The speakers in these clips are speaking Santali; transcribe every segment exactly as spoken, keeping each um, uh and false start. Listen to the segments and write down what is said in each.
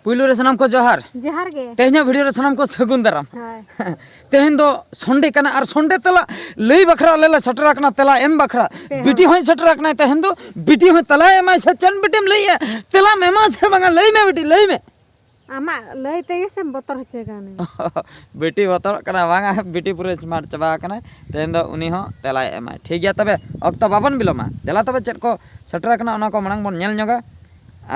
ᱯᱩᱭᱞᱩ ᱨᱮ ᱥᱟᱱᱟᱢ ᱠᱚ ᱡᱚᱦᱟᱨ᱾ ᱡᱚᱦᱟᱨ ᱜᱮ᱾ ᱛᱮᱦᱮᱧᱟᱜ ᱵᱷᱤᱰᱤᱭᱳ ᱨᱮ ᱥᱟᱱᱟᱢ ᱠᱚ ᱥᱟᱹᱜᱩᱱ ᱫᱟᱨᱟᱢ᱾ ᱦᱳᱭ᱾ ᱛᱮᱦᱮᱧ ᱫᱚ ᱥᱚᱱᱰᱮ ᱠᱟᱱᱟ ᱟᱨ ᱥᱚᱱᱰᱮ ᱛᱮᱞᱟ ᱞᱟᱹᱭ ᱵᱟᱠᱷᱨᱟ ᱟᱞᱮ ᱞᱮ ᱥᱮᱴᱮᱨ ᱟᱠᱟᱱᱟ, ᱛᱮᱞᱟ ᱮᱢ ᱵᱟᱠᱷᱨᱟ᱾ ᱯᱮ ᱦᱚᱲ᱾ ᱵᱤᱴᱤ ᱦᱚᱸᱭ ᱥᱮᱴᱮᱨ ᱟᱠᱟᱱᱟᱭ ᱛᱮᱦᱮᱧ ᱫᱚ᱾ ᱵᱤᱴᱤ ᱦᱚᱸᱭ ᱛᱮᱞᱟᱭ ᱮᱢᱟᱭ ᱥᱮ ᱪᱮᱫ ᱵᱤᱴᱤᱢ ᱞᱟᱹᱭᱮᱜᱼᱟ? ᱛᱮᱞᱟᱢ ᱮᱢᱟ ᱥᱮ ᱵᱟᱝᱟ? ᱞᱟᱹᱭ ᱢᱮ ᱵᱤᱴᱤ, ᱞᱟᱹᱭ ᱢᱮ᱾ ᱟᱢᱟᱜ ᱞᱟᱹᱭ ᱛᱮᱜᱮ ᱥᱮᱢ ᱵᱚᱛᱚᱨ ᱦᱚᱪᱚᱭ ᱠᱟᱱᱟ᱾ ᱵᱤᱴᱤ ᱵᱚᱛᱚᱨᱚᱜ ᱠᱟᱱᱟ, ᱵᱟᱝᱟ, ᱵᱤᱴᱤ ᱯᱩᱨᱟᱹ ᱥᱢᱟᱨᱴ ᱪᱟᱵᱟ ᱟᱠᱟᱱᱟᱭ᱾ ᱛᱮᱦᱮᱧ ᱫᱚ ᱩᱱᱤ ᱦᱚᱸ ᱛᱮᱞᱟᱭ ᱮᱢᱟᱭ᱾ ᱴᱷᱤᱠ ᱜᱮᱭᱟ, ᱛᱚᱵᱮ ᱚᱠᱛᱚ ᱵᱟᱵᱚᱱ ᱵᱤᱞᱚᱢᱟ, ᱫᱮᱞᱟ ᱛᱚᱵᱮ ᱪᱮᱫ ᱠᱚ ᱥᱮᱴᱮᱨ ᱟᱠᱟᱱᱟ ᱚᱱᱟ ᱠᱚ ᱢᱟᱲᱟᱝ ᱵᱚᱱ ᱧᱮᱞ ᱧᱚᱜᱟ᱾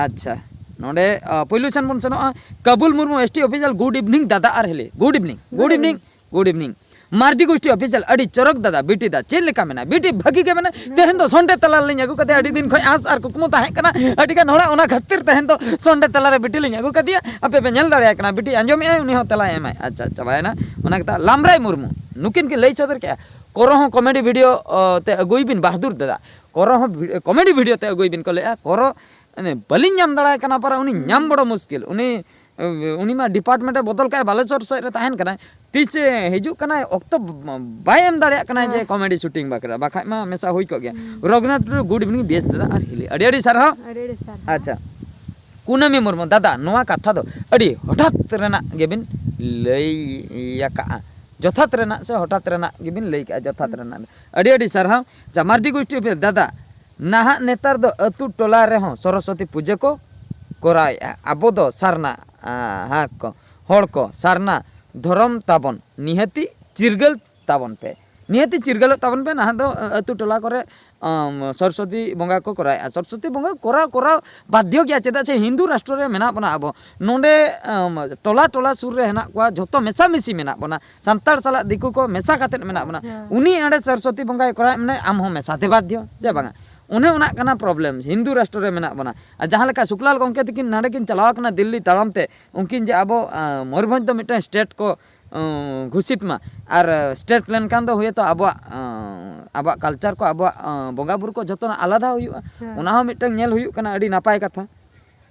ᱟᱪᱪᱷᱟ, ᱱᱚᱰᱮ, ᱟ, ᱯᱩᱭᱞᱩ ᱥᱮᱱ ᱵᱚᱱ ᱥᱮᱱᱚᱜᱼᱟ᱾ Kabul Murmu, S T official, good evening ᱫᱟᱫᱟ ᱟᱨ ᱦᱤᱞᱤ᱾ Good evening, good evening, good evening᱾ Mardi ᱜᱳᱥᱴᱤ official, ᱟᱹᱰᱤ ᱪᱚᱨᱚᱠ ᱫᱟᱫᱟ, ᱵᱤᱴᱤ ᱫᱟ, ᱪᱮᱫ ᱞᱮᱠᱟ ᱢᱮᱱᱟᱜᱼᱟ? ᱵᱤᱴᱤ ᱵᱷᱟᱹᱜᱤ ᱜᱮ ᱢᱮᱱᱟᱜᱼᱟ᱾ ᱛᱮᱦᱮᱧ ᱫᱚ ᱥᱚᱱᱰᱮ ᱛᱟᱞᱟ ᱞᱤᱧ ᱟᱹᱜᱩ ᱠᱟᱫᱮᱭᱟ, ᱟᱹᱰᱤ ᱫᱤᱱ ᱠᱷᱚᱱ ᱟᱸᱥ ᱟᱨ ᱠᱩᱠᱢᱩ ᱛᱟᱦᱮᱸ ᱠᱟᱱᱟ ᱟᱹᱰᱤ ᱜᱟᱱ ᱦᱚᱲᱟᱜ, ᱚᱱᱟ ᱠᱷᱟᱹᱛᱤᱨ ᱛᱮᱦᱮᱧ ᱫᱚ ᱥᱚᱱᱰᱮ ᱛᱟᱞᱟ ᱨᱮ ᱵᱤᱴᱤ ᱞᱤᱧ ᱟᱹᱜᱩ ᱠᱟᱫᱮᱭᱟ᱾ ᱟᱯᱮ ᱯᱮ ᱧᱮᱞ ᱫᱟᱲᱮᱭᱟᱭ ᱠᱟᱱᱟ, ᱵᱤᱴᱤ ᱟᱸᱡᱚᱢᱮᱜᱼᱟᱭ, ᱩᱱᱤ ᱦᱚᱸ ᱛᱮᱞᱟᱭ ᱮᱢᱟᱭ᱾ ᱟᱪᱪᱷᱟ, ᱪᱟᱵᱟᱭᱮᱱᱟ᱾ ᱚᱱᱟ ᱠᱟᱛᱷᱟ, ᱞᱟᱢᱨᱟᱭ ᱢᱩᱨᱢᱩ, ᱱᱩᱠᱤᱱ ᱠᱤᱱ ᱞᱟᱹᱭ ᱥᱚᱫᱚᱨ ᱠᱮᱜᱼᱟ, ᱠᱚᱨᱚ ᱦᱚᱸ ᱠᱚᱢᱮᱰᱤ ᱵᱷᱤᱰᱤᱭᱳ, ᱚ, ᱛᱮ ᱟᱹᱜᱩᱭ ᱵᱤᱱ ᱵᱟᱦᱟᱫᱩᱨ ᱫᱟᱫᱟ, ᱠᱚᱨᱚ ᱦᱚᱸ ᱵᱷᱤ-, ᱠᱚᱢᱮᱰᱤ ᱵᱷᱤᱰᱤᱭᱳ ᱛᱮ ᱟᱹᱜᱩᱭ ᱵᱤᱱ ᱠᱚ ᱞᱟᱹᱭᱮᱜᱼᱟ᱾ ᱠᱚᱨᱚ ᱮᱱᱮ ᱵᱟᱹᱞᱤᱧ ᱧᱟᱢ ᱫᱟᱲᱮᱭᱟᱭ ᱠᱟᱱᱟ, ᱯᱟᱨᱟ ᱩᱱᱤ ᱧᱟᱢ ᱵᱚᱲᱚ ᱢᱩᱥᱠᱤᱞ᱾ ᱩᱱᱤ, ᱩᱱᱤ ᱢᱟ ᱰᱤᱯᱟᱨᱴᱢᱮᱱᱴ ᱮ ᱵᱚᱫᱚᱞ ᱠᱟᱜᱼᱟᱭ, ᱵᱟᱞᱮᱥᱚᱨ ᱥᱮᱫ ᱨᱮ ᱛᱟᱦᱮᱱ ᱠᱟᱱᱟᱭ᱾ ᱛᱤᱥ ᱮ ᱦᱤᱡᱩᱜ ᱠᱟᱱᱟᱭ, ᱚᱠᱛᱚ ᱵᱟᱭ ᱮᱢ ᱫᱟᱲᱮᱭᱟᱜ ᱠᱟᱱᱟᱭ ᱡᱮ ᱦᱮᱸ᱾ ᱠᱚᱢᱮᱰᱤ ᱥᱩᱴᱤᱝ ᱵᱟᱠᱷᱨᱟ, ᱵᱟᱠᱷᱟᱡ ᱢᱟ ᱢᱮᱥᱟ ᱦᱩᱭ ᱠᱚᱜ ᱜᱮᱭᱟ᱾ ᱦᱩᱸ᱾ ᱨᱚᱜᱷᱩᱱᱟᱛᱷ ᱴᱩᱰᱩ, good evening ᱵᱮᱥ ᱫᱟᱫᱟ ᱟᱨ ᱦᱤᱞᱤ, ᱟᱹᱰᱤ ᱟᱹᱰᱤ ᱥᱟᱨᱦᱟᱣ᱾ ᱟᱹᱰᱤ ᱟᱹᱰᱤ ᱥᱟᱨᱦᱟᱣ᱾ ᱟᱪᱪᱷᱟ, ᱠᱩᱱᱟᱹᱢᱤ ᱢᱩᱨᱢᱩ, ᱫᱟᱫᱟ ᱱᱚᱣᱟ ᱠᱟᱛᱷᱟ ᱫᱚ ᱟᱹᱰᱤ ᱦᱚᱴᱟᱛ ᱨᱮᱱᱟᱜ ᱜᱮᱵᱤᱱ ᱞᱟᱹᱭ ᱟᱠᱟᱜᱼᱟ, ᱡᱚᱛᱷᱟᱛ ᱨᱮᱱᱟᱜ ᱥᱮ ᱦᱚᱴᱟᱛ ᱨᱮᱱᱟᱜ ᱜᱮᱵᱤᱱ ᱞᱟᱹᱭ ᱠᱟᱜᱼᱟ, ᱡᱚᱛᱷᱟᱛ ᱨᱮᱱᱟᱜ᱾ ᱟᱹᱰᱤ ᱟᱹᱰᱤ ᱥᱟᱨᱦᱟᱣ᱾ ᱡᱟ ᱢᱟᱨᱰᱤ ᱜᱳᱥᱴᱤ ᱚᱯᱷᱤᱥ, ᱫᱟᱫᱟ ᱱᱟᱦᱟᱜ ᱱᱮᱛᱟᱨ ᱫᱚ ᱟᱹᱛᱩ ᱴᱚᱞᱟ ᱨᱮᱦᱚᱸ ᱥᱚᱨᱚᱥᱚᱛᱤ ᱯᱩᱡᱟᱹ ᱠᱚ ᱠᱚᱨᱟᱣᱮᱫᱼᱟ᱾ ᱟᱵᱚ ᱫᱚ ᱥᱟᱨᱱᱟ, ᱟ, ᱦᱟᱨ ᱠᱚ, ᱦᱚᱲ ᱠᱚ ᱥᱟᱨᱱᱟ ᱫᱷᱚᱨᱚᱢ ᱛᱟᱵᱚᱱ, ᱱᱤᱦᱟᱹᱛᱤ ᱪᱤᱨᱜᱟᱹᱞ ᱛᱟᱵᱚᱱ ᱯᱮ, ᱱᱤᱦᱟᱹᱛᱤ ᱪᱤᱨᱜᱟᱹᱞᱚᱜ ᱛᱟᱵᱚᱱ ᱯᱮ᱾ ᱱᱟᱦᱟᱜ ᱫᱚ, ᱟ, ᱟᱹᱛᱩ ᱴᱚᱞᱟ ᱠᱚᱨᱮ, ᱟᱢ, ᱥᱚᱨᱚᱥᱚᱛᱤ ᱵᱚᱸᱜᱟ ᱠᱚ ᱠᱚᱨᱟᱣᱮᱫᱼᱟ᱾ ᱥᱚᱨᱚᱥᱚᱛᱤ ᱵᱚᱸᱜᱟ ᱠᱚᱨᱟᱣ, ᱠᱚᱨᱟᱣ ᱵᱟᱫᱽᱫᱷᱚ ᱜᱮᱭᱟ, ᱪᱮᱫᱟᱜ ᱥᱮ ᱦᱤᱱᱫᱩ ᱨᱟᱥᱴᱨᱚ ᱨᱮ ᱢᱮᱱᱟᱜ ᱵᱚᱱᱟ ᱟᱵᱚ᱾ ᱱᱚᱰᱮ, ᱟᱢ, ᱴᱚᱞᱟ ᱴᱚᱞᱟ ᱥᱩᱨ ᱨᱮ ᱦᱮᱱᱟᱜ ᱠᱚᱣᱟ, ᱡᱷᱚᱛᱚ ᱢᱮᱥᱟᱢᱤᱥᱤ ᱢᱮᱱᱟᱜ ᱵᱚᱱᱟ᱾ ᱥᱟᱱᱛᱟᱲ ᱥᱟᱞᱟᱜ ᱫᱤᱠᱩ ᱠᱚ ᱢᱮᱥᱟ ᱠᱟᱛᱮᱫ ᱢᱮᱱᱟᱜ ᱵᱚᱱᱟ᱾ ᱦᱮᱸ᱾ ᱩᱱᱤ ᱚᱸᱰᱮ ᱥᱚᱨᱚᱥᱚᱛᱤ ᱵᱚᱸᱜᱟᱭ ᱠᱚᱨᱟᱣᱮᱫ, ᱢᱟᱱᱮ ᱟᱢ ᱦᱚᱸ ᱢᱮᱥᱟ ᱛᱮ ᱵᱟᱫᱽᱫᱷᱚ, ᱥᱮ ᱵᱟᱝᱟ? ᱚᱱᱮ ᱚᱱᱟ ᱠᱟᱱᱟ ᱯᱨᱚᱵᱞᱮᱢ, ᱦᱤᱱᱫᱩ ᱨᱟᱥᱴᱨᱚ ᱨᱮ ᱢᱮᱱᱟᱜ ᱵᱚᱱᱟ᱾ ᱟᱨ ᱡᱟᱦᱟᱸ ᱞᱮᱠᱟ ᱥᱩᱠᱞᱟᱞ ᱜᱚᱢᱠᱮ ᱛᱟᱹᱠᱤᱱ ᱱᱚᱰᱮ ᱠᱤᱱ ᱪᱟᱞᱟᱣ ᱟᱠᱟᱱᱟ ᱫᱤᱞᱞᱤ ᱛᱟᱲᱟᱢ ᱛᱮ, ᱩᱱᱠᱤᱱ ᱡᱮ ᱟᱵᱚ, ᱟᱸ, ᱢᱚᱭᱩᱨᱵᱷᱚᱸᱡᱽ ᱫᱚ ᱢᱤᱫᱴᱟᱝ ᱥᱴᱮᱴ ᱠᱚ, ᱟᱸ, ᱜᱷᱳᱥᱤᱛ ᱢᱟ, ᱟᱨ, ᱟᱸ, ᱥᱴᱮᱴ ᱞᱮᱱᱠᱷᱟᱱ ᱫᱚ ᱦᱩᱭᱛᱚ ᱟᱵᱚᱣᱟᱜ, ᱟᱸ, ᱟᱵᱚᱣᱟᱜ ᱠᱟᱞᱪᱟᱨ ᱠᱚ, ᱟᱵᱚᱣᱟᱜ, ᱟᱸ, ᱵᱚᱸᱜᱟ ᱵᱩᱨᱩ ᱠᱚ ᱡᱚᱛᱚᱱᱟᱜ ᱟᱞᱟᱫᱟ ᱦᱩᱭᱩᱜᱼᱟ᱾ ᱦᱮᱸ᱾ ᱚᱱᱟ ᱦᱚᱸ ᱢᱤᱫᱴᱟᱝ ᱧᱮᱞ ᱦᱩᱭᱩᱜ ᱠᱟᱱᱟ, ᱟᱹᱰᱤ ᱱᱟᱯᱟᱭ ᱠᱟᱛᱷᱟ᱾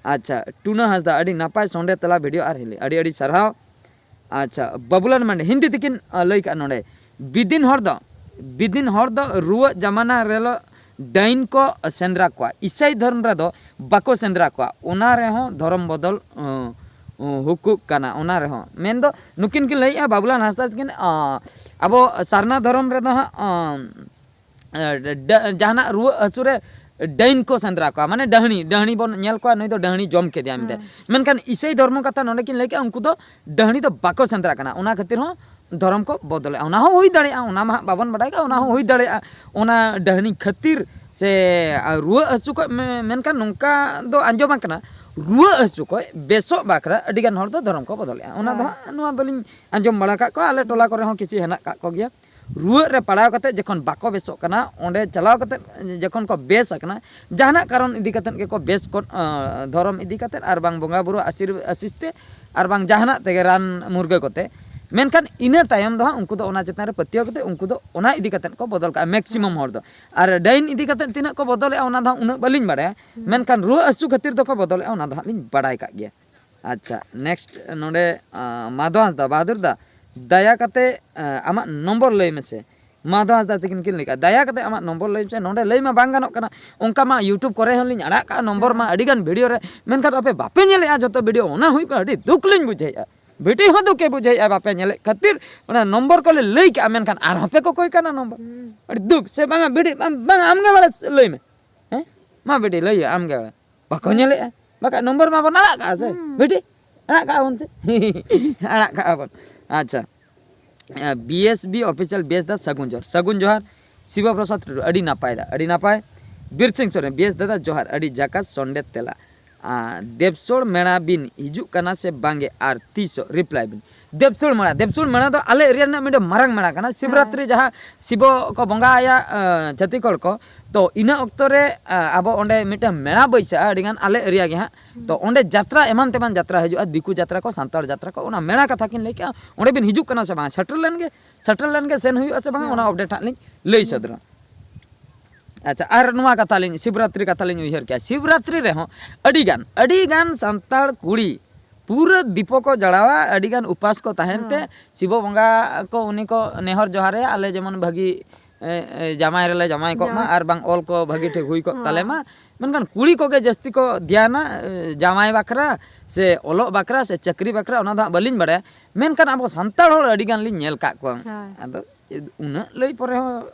ᱟᱪᱪᱷᱟ, ᱴᱩᱱᱟᱹ ᱦᱟᱸᱥᱫᱟ, ᱟᱹᱰᱤ ᱱᱟᱯᱟᱭ ᱥᱚᱸᱰᱮ ᱛᱮᱞᱟ ᱵᱷᱤᱰᱤᱭᱳ ᱟᱨ ᱦᱤᱞᱤ, ᱟᱹᱰᱤ ᱟᱹᱰᱤ ᱥᱟᱨᱦᱟᱣ᱾ ᱟᱪᱪᱷᱟ, ᱵᱟᱵᱩᱞᱟᱞ ᱢᱟᱱᱰᱤ, ᱦᱤᱱᱫᱤ ᱛᱮᱠᱤᱱ, ᱟ, ᱞᱟᱹᱭ ᱠᱟᱜᱼᱟ ᱱᱚᱰᱮ, ᱵᱤᱫᱤᱱ ᱦᱚᱲ ᱫᱚ, ᱵᱤᱫᱤᱱ ᱦᱚᱲ ᱫᱚ ᱨᱩᱣᱟᱹᱜ ᱡᱟᱢᱟᱱᱟ ᱨᱮᱞᱚ, ᱰᱟᱹᱭᱤᱱ ᱠᱚ ᱥᱮᱸᱫᱽᱨᱟ ᱠᱚᱣᱟ, ᱤᱥᱟᱹᱭ ᱫᱷᱚᱨᱚᱢ ᱨᱮᱫᱚ ᱵᱟᱠᱚ ᱥᱮᱸᱫᱽᱨᱟ ᱠᱚᱣᱟ, ᱚᱱᱟ ᱨᱮᱦᱚᱸ ᱫᱷᱚᱨᱚᱢ ᱵᱚᱫᱚᱞ ᱦᱩᱠᱩᱜ ᱠᱟᱱᱟ᱾ ᱚᱱᱟ ᱨᱮᱦᱚᱸ ᱢᱮᱱᱫᱚ ᱱᱩᱠᱤᱱ ᱠᱤᱱ ᱞᱟᱹᱭᱮᱫᱼᱟ, ᱵᱟᱵᱩᱞᱟᱞ ᱦᱟᱸᱥᱫᱟ ᱛᱟᱹᱠᱤᱱ, ᱟᱵᱚ ᱥᱟᱨᱱᱟ ᱫᱷᱚᱨᱚᱢ ᱨᱮᱫᱚ ᱦᱟᱸᱜ ᱡᱟᱦᱟᱱᱟᱜ ᱨᱩᱣᱟᱹᱜ ᱦᱟᱹᱥᱩ ᱨᱮ ᱰᱟᱹᱭᱤᱱ ᱠᱚ ᱥᱮᱸᱫᱽᱨᱟ ᱠᱚᱣᱟ, ᱢᱟᱱᱮ ᱰᱟᱹᱦᱱᱤ, ᱰᱟᱹᱦᱱᱤ ᱵᱚᱱ ᱧᱮᱞ ᱠᱚᱣᱟ, ᱱᱩᱭ ᱫᱚ ᱰᱟᱹᱦᱱᱤ ᱡᱚᱢ ᱠᱮᱫᱮᱭᱟ ᱢᱮᱱᱛᱮ᱾ ᱢᱮᱱᱠᱷᱟᱱ ᱤᱥᱟᱹᱭ ᱫᱷᱚᱨᱢᱚ ᱠᱟᱛᱷᱟ ᱱᱚᱰᱮ ᱠᱤᱱ ᱞᱟᱹᱭ ᱠᱮᱜᱼᱟ, ᱩᱱᱠᱩ ᱫᱚ ᱰᱟᱹᱦᱱᱤ ᱫᱚ ᱵᱟᱠᱚ ᱥᱮᱸᱫᱽᱨᱟ ᱠᱟᱱᱟ, ᱚᱱᱟ ᱠᱷᱟᱹᱛᱤᱨ ᱦᱚᱸ ᱫᱷᱚᱨᱚᱢ ᱠᱚ ᱵᱚᱫᱚᱞᱮᱜᱼᱟ᱾ ᱚᱱᱟ ᱦᱚᱸ ᱦᱩᱭ ᱫᱟᱲᱮᱭᱟᱜᱼᱟ, ᱚᱱᱟ ᱢᱟ ᱦᱟᱸᱜ ᱵᱟᱵᱚᱱ ᱵᱟᱰᱟᱭ ᱠᱟᱜᱼᱟ, ᱚᱱᱟ ᱦᱚᱸ ᱦᱩᱭ ᱫᱟᱲᱮᱭᱟᱜᱼᱟ᱾ ᱚᱱᱟ ᱰᱟᱹᱦᱱᱤ ᱠᱷᱟᱹᱛᱤᱨ ᱥᱮ ᱨᱩᱣᱟᱹᱜ ᱦᱟᱹᱥᱩ ᱠᱷᱚᱱ, ᱢᱮᱱᱠᱷᱟᱱ ᱱᱚᱝᱠᱟ ᱫᱚ ᱟᱸᱡᱚᱢ ᱟᱠᱟᱱᱟ, ᱨᱩᱣᱟᱹᱜ ᱦᱟᱹᱥᱩ ᱠᱷᱚᱱ ᱵᱮᱥᱚᱜ ᱵᱟᱠᱷᱨᱟ ᱟᱹᱰᱤᱜᱟᱱ ᱦᱚᱲ ᱫᱚ ᱫᱷᱚᱨᱚᱢ ᱠᱚ ᱵᱚᱫᱚᱞᱮᱜᱼᱟ᱾ ᱚᱱᱟ ᱫᱚ ᱦᱟᱸᱜ ᱱᱚᱣᱟ ᱫᱚᱞᱤᱧ ᱟᱸᱡᱚᱢ ᱵᱟᱲᱟ ᱠᱟᱜ ᱠᱚᱣᱟ, ᱟᱞᱮ ᱴᱚᱞᱟ ᱠᱚᱨᱮ ᱦᱚᱸ ᱠᱤᱪᱷᱩ ᱦᱮᱱᱟᱜ ᱠᱟᱜ ᱠᱚᱜᱮᱭᱟ᱾ ᱨᱩᱣᱟᱹᱜ ᱨᱮ ᱯᱟᱲᱟᱣ ᱠᱟᱛᱮ ᱡᱚᱠᱷᱚᱱ ᱵᱟᱠᱚ ᱵᱮᱥᱚᱜ ᱠᱟᱱᱟ, ᱚᱸᱰᱮ ᱪᱟᱞᱟᱣ ᱠᱟᱛᱮ ᱡᱚᱠᱷᱚᱱ ᱠᱚ ᱵᱮᱥ ᱟᱠᱟᱱᱟ, ᱡᱟᱦᱟᱱᱟᱜ ᱠᱟᱨᱚᱱ ᱤᱫᱤ ᱠᱟᱛᱮ ᱜᱮᱠᱚ ᱵᱮᱥ ᱠᱚ, ᱫᱷᱚᱨᱚᱢ ᱤᱫᱤ ᱠᱟᱛᱮ ᱟᱨ ᱵᱟᱝ ᱵᱚᱸᱜᱟ ᱵᱩᱨᱩ ᱟᱥᱤᱨ-, ᱟᱥᱤᱥ ᱛᱮ ᱟᱨ ᱵᱟᱝ ᱡᱟᱦᱟᱱᱟᱜ ᱛᱮᱜᱮ, ᱨᱟᱱ ᱢᱩᱨᱜᱟᱹ ᱠᱚᱛᱮ᱾ ᱢᱮᱱᱠᱷᱟᱱ ᱤᱱᱟᱹ ᱛᱟᱭᱚᱢ ᱫᱚ ᱦᱟᱸᱜ ᱩᱱᱠᱩ ᱫᱚ ᱚᱱᱟ ᱪᱮᱛᱟᱱ ᱨᱮ ᱯᱟᱹᱛᱭᱟᱹᱣ ᱠᱟᱛᱮ ᱩᱱᱠᱩ ᱫᱚ ᱚᱱᱟ ᱤᱫᱤ ᱠᱟᱛᱮ ᱠᱚ ᱵᱚᱫᱚᱞ ᱠᱟᱜᱼᱟ, ᱢᱮᱠᱥᱤᱢᱟᱢ ᱦᱚᱲ ᱫᱚ᱾ ᱟᱨ ᱰᱟᱹᱭᱤᱱ ᱤᱫᱤ ᱠᱟᱛᱮ ᱛᱤᱱᱟᱹᱜ ᱠᱚ ᱵᱚᱫᱚᱞᱮᱜᱼᱟ, ᱚᱱᱟ ᱫᱚ ᱦᱟᱸᱜ ᱩᱱᱟᱹᱜ ᱵᱟᱹᱞᱤᱧ ᱵᱟᱲᱟᱭᱟ, ᱢᱮᱱᱠᱷᱟᱱ ᱨᱩᱣᱟᱹ ᱦᱟᱹᱥᱩ ᱠᱷᱟᱹᱛᱤᱨ ᱫᱚᱠᱚ ᱵᱚᱫᱚᱞᱮᱜᱼᱟ, ᱚᱱᱟ ᱫᱚ ᱦᱟᱸᱜ ᱞᱤᱧ ᱵᱟᱲᱟᱭ ᱠᱟᱜ ᱜᱮᱭᱟ᱾ ᱟᱪᱪᱷᱟ, ᱱᱮᱠᱥᱴ ᱱᱚᱰᱮ ᱢᱟᱫᱷᱚ ᱦᱟᱸᱥᱫᱟ, ᱵᱟᱦᱟᱫᱩᱨ ᱫᱟ, ᱫᱟᱭᱟ ᱠᱟᱛᱮ ᱟᱢᱟᱜ ᱱᱚᱢᱵᱚᱨ ᱞᱟᱹᱭ ᱢᱮᱥᱮ᱾ ᱢᱟᱫᱷᱚ ᱦᱟᱸᱥᱫᱟ ᱛᱟᱹᱠᱤᱱ ᱠᱤᱱ ᱞᱟᱹᱭ ᱠᱟᱜᱼᱟ, ᱫᱟᱭᱟ ᱠᱟᱛᱮ ᱟᱢᱟᱜ ᱱᱚᱢᱵᱚᱨ ᱞᱟᱹᱭ ᱢᱮᱥᱮ᱾ ᱱᱚᱰᱮ ᱞᱟᱹᱭ ᱢᱟ ᱵᱟᱝ ᱜᱟᱱᱚᱜ ᱠᱟᱱᱟ, ᱚᱱᱠᱟ ᱢᱟ YouTube ᱠᱚᱨᱮ ᱦᱚᱸᱞᱤᱧ ᱟᱲᱟᱜ ᱠᱟᱜᱼᱟ ᱱᱚᱢᱵᱚᱨ ᱢᱟ ᱟᱹᱰᱤᱜᱟᱱ ᱵᱷᱤᱰᱤᱭᱳ ᱨᱮ, ᱢᱮᱱᱠᱷᱟᱱ ᱟᱯᱮ ᱵᱟᱯᱮ ᱧᱮᱞᱮᱜᱼᱟ ᱡᱷᱚᱛᱚ ᱵᱷᱤᱰᱤᱭᱳ, ᱚᱱᱟ ᱦᱩᱭᱩᱜ ᱠᱟᱱᱟ ᱟᱹᱰᱤ ᱫᱩᱠ ᱞᱤᱧ ᱵᱩᱡᱷᱟᱹᱣᱮᱫᱼᱟ᱾ ᱵᱷᱤᱰᱤᱭᱳ ᱦᱚᱸ ᱫᱩᱠᱮ ᱵᱩᱡᱷᱟᱹᱣᱮᱫᱼᱟ, ᱵᱟᱯᱮ ᱧᱮᱞᱮᱫ ᱠᱷᱟᱹᱛᱤᱨ ᱚᱱᱟ ᱱᱚᱢᱵᱚᱨ ᱠᱚᱞᱮ ᱞᱟᱹᱭ ᱠᱟᱜᱼᱟ, ᱢᱮᱱᱠᱷᱟᱱ ᱟᱨᱦᱚᱸ ᱯᱮ ᱠᱚᱠᱚᱭ ᱠᱟᱱᱟ ᱱᱚᱢᱵᱚᱨ᱾ ᱟᱹᱰᱤ ᱫᱩᱠ᱾ ᱥᱮ ᱵᱟᱝᱟ ᱵᱷᱤᱰᱤ-, ᱵᱟᱝ, ᱵᱟᱝ, ᱟᱢᱜᱮ ᱵᱟᱲᱟᱭ ᱞᱟᱹᱭ ᱢᱮ᱾ ᱦᱮᱸ, ᱢᱟ ᱵᱤᱴᱤ ᱞᱟᱹᱭ ᱦᱩᱭᱩᱜᱼᱟ, ᱟᱢᱜᱮ ᱵᱟᱲᱟᱭ᱾ ᱵᱟᱠᱚ ᱧᱮᱞᱮᱜᱼᱟ, ᱵᱟᱠᱷᱟᱡ ᱱᱚᱢᱵᱚᱨ ᱢᱟᱵᱚᱱ ᱟᱲᱟᱜ ᱠᱟᱜᱼᱟ ᱥᱮ᱾ ᱵᱤᱴᱤ, ᱟᱲᱟᱜ ᱠᱟᱜᱼᱟ ᱵᱚᱱ ᱥᱮ᱾ ᱟᱲᱟᱜ ᱠᱟᱜᱼᱟ ᱵᱚᱱ᱾ ᱟᱪᱪᱷᱟ, ᱵᱤ ᱮᱥ ᱵᱤ ᱚᱯᱷᱤᱥᱤᱭᱟᱞ, ᱵᱮᱥ ᱫᱟ ᱥᱟᱹᱜᱩᱱ ᱡᱚᱦᱟᱨ, ᱥᱟᱹᱜᱩᱱ ᱡᱚᱦᱟᱨ᱾ ᱥᱤᱵᱚ ᱯᱨᱚᱥᱟᱫᱽ ᱴᱩᱰᱩ, ᱟᱹᱰᱤ ᱱᱟᱯᱟᱭ ᱫᱟ, ᱟᱹᱰᱤ ᱱᱟᱯᱟᱭ᱾ ᱵᱤᱨ ᱥᱤᱝ ᱥᱚᱨᱮᱱ, ᱵᱮᱥ ᱫᱟᱫᱟ ᱡᱚᱦᱟᱨ, ᱟᱹᱰᱤ ᱡᱟᱠᱟᱥ ᱥᱚᱱᱰᱮ ᱛᱮᱞᱟ᱾ ᱟᱨ ᱫᱮᱵᱥᱳᱲ ᱢᱮᱲᱟ ᱵᱤᱱ ᱦᱤᱡᱩᱜ ᱠᱟᱱᱟ ᱥᱮ ᱵᱟᱝᱜᱮ, ᱟᱨ ᱛᱤᱥᱚᱜ ᱨᱤᱯᱞᱟᱭ ᱵᱤᱱ᱾ ᱫᱮᱵᱥᱳᱲ ᱢᱮᱲᱟ, ᱫᱮᱵᱥᱳᱲ ᱢᱮᱲᱟ ᱫᱚ ᱟᱞᱮ ᱮᱨᱤᱭᱟ ᱨᱮᱱᱟᱜ ᱢᱤᱫᱴᱮᱱ ᱢᱟᱨᱟᱝ ᱢᱮᱲᱟ ᱠᱟᱱᱟ᱾ ᱥᱤᱵᱨᱟᱛᱨᱤ ᱡᱟᱦᱟᱸ ᱥᱤᱵᱚ ᱠᱚ ᱵᱚᱸᱜᱟ ᱟᱭᱟ, ᱟᱸ, ᱪᱷᱟᱹᱛᱤᱠ ᱦᱚᱲ ᱠᱚ, ᱛᱚ ᱤᱱᱟᱹ ᱚᱠᱛᱚ ᱨᱮ, ᱟᱸ, ᱟᱵᱚ ᱚᱸᱰᱮ ᱢᱤᱫᱴᱮᱱ ᱢᱮᱲᱟ ᱵᱟᱹᱭᱥᱟᱹᱜᱼᱟ ᱟᱹᱰᱤᱜᱟᱱ ᱟᱞᱮ ᱮᱨᱤᱭᱟ ᱜᱮ ᱦᱟᱸᱜ᱾ ᱛᱚ ᱚᱸᱰᱮ ᱡᱟᱛᱨᱟ ᱮᱢᱟᱱ ᱛᱮᱢᱟᱱ ᱡᱟᱛᱨᱟ ᱦᱤᱡᱩᱜᱼᱟ, ᱫᱤᱠᱩ ᱡᱟᱛᱨᱟ ᱠᱚ, ᱥᱟᱱᱛᱟᱲ ᱡᱟᱛᱨᱟ ᱠᱚ, ᱚᱱᱟ ᱢᱮᱲᱟ ᱠᱟᱛᱷᱟ ᱠᱤᱱ ᱞᱟᱹᱭ ᱠᱮᱜᱼᱟ᱾ ᱚᱸᱰᱮ ᱵᱤᱱ ᱦᱤᱡᱩᱜ ᱠᱟᱱᱟ ᱥᱮ ᱵᱟᱝ? ᱥᱮᱴᱮᱨ ᱞᱮᱱ ᱜᱮ, ᱥᱮᱴᱮᱨ ᱞᱮᱱ ᱜᱮ ᱥᱮᱱ ᱦᱩᱭᱩᱜᱼᱟ ᱥᱮ ᱵᱟᱝᱟ, ᱚᱱᱟ ᱟᱯᱰᱮᱴ ᱦᱟᱸᱜ ᱞᱤᱧ ᱞᱟᱹᱭ ᱥᱚᱫᱚᱨᱟ᱾ ᱟᱪᱪᱷᱟ, ᱟᱨ ᱱᱚᱣᱟ ᱠᱟᱛᱷᱟ ᱞᱤᱧ, ᱥᱤᱵᱨᱟᱛᱨᱤ ᱠᱟᱛᱷᱟ ᱞᱤᱧ ᱩᱭᱦᱟᱹᱨ ᱠᱮᱜᱼᱟ᱾ ᱥᱤᱵᱨᱟᱛᱨᱤ ᱨᱮᱦᱚᱸ ᱟᱹᱰᱤᱜᱟᱱ, ᱟᱹᱰᱤᱜᱟᱱ ᱥᱟᱱᱛᱟᱲ ᱠᱩᱲᱤ ᱯᱩᱨᱟᱹ ᱫᱤᱯᱚ ᱠᱚ ᱡᱟᱲᱟᱣᱟ, ᱟᱹᱰᱤᱜᱟᱱ ᱩᱯᱟᱥ ᱠᱚ ᱛᱟᱦᱮᱱ ᱛᱮ ᱥᱤᱵᱚ ᱵᱚᱸᱜᱟ ᱠᱚ, ᱩᱱᱤ ᱠᱚ ᱱᱮᱦᱚᱨ ᱡᱚᱦᱟᱨᱮᱭᱟ, ᱟᱞᱮ ᱡᱮᱢᱚᱱ ᱵᱷᱟᱹᱜᱤ ᱮ, ᱮ, ᱡᱟᱶᱟᱭ ᱨᱮᱞᱮ ᱡᱟᱶᱟᱭ ᱠᱚᱜ ᱢᱟ ᱡᱟᱶᱟᱭ᱾ ᱟᱨ ᱵᱟᱝ ᱚᱞ ᱠᱚ ᱵᱷᱟᱹᱜᱤ ᱴᱷᱤᱠ ᱦᱩᱭ ᱠᱚᱜ ᱦᱚᱸ᱾ ᱛᱟᱞᱮ ᱢᱟ᱾ ᱢᱮᱱᱠᱷᱟᱱ ᱠᱩᱲᱤ ᱠᱚᱜᱮ ᱡᱟᱹᱥᱛᱤ ᱠᱚ ᱫᱷᱮᱭᱟᱱᱟ, ᱮ, ᱡᱟᱶᱟᱭ ᱵᱟᱠᱷᱨᱟ ᱥᱮ ᱚᱞᱚᱜ ᱵᱟᱠᱷᱨᱟ ᱥᱮ ᱪᱟᱹᱠᱨᱤ ᱵᱟᱠᱷᱨᱟ, ᱚᱱᱟ ᱫᱚ ᱦᱟᱸᱜ ᱵᱟᱹᱞᱤᱧ ᱵᱟᱲᱟᱭᱟ᱾ ᱢᱮᱱᱠᱷᱟᱱ ᱟᱵᱚ ᱥᱟᱱᱛᱟᱲ ᱦᱚᱲ ᱟᱹᱰᱤ ᱜᱟᱱ ᱞᱤᱧ ᱧᱮᱞ ᱠᱟᱜ ᱠᱚᱣᱟ᱾ ᱦᱳᱭ᱾ ᱟᱫᱚ ᱩᱱᱟᱹᱜ ᱞᱟᱹᱭ ᱯᱚᱨᱮ ᱦᱚᱸ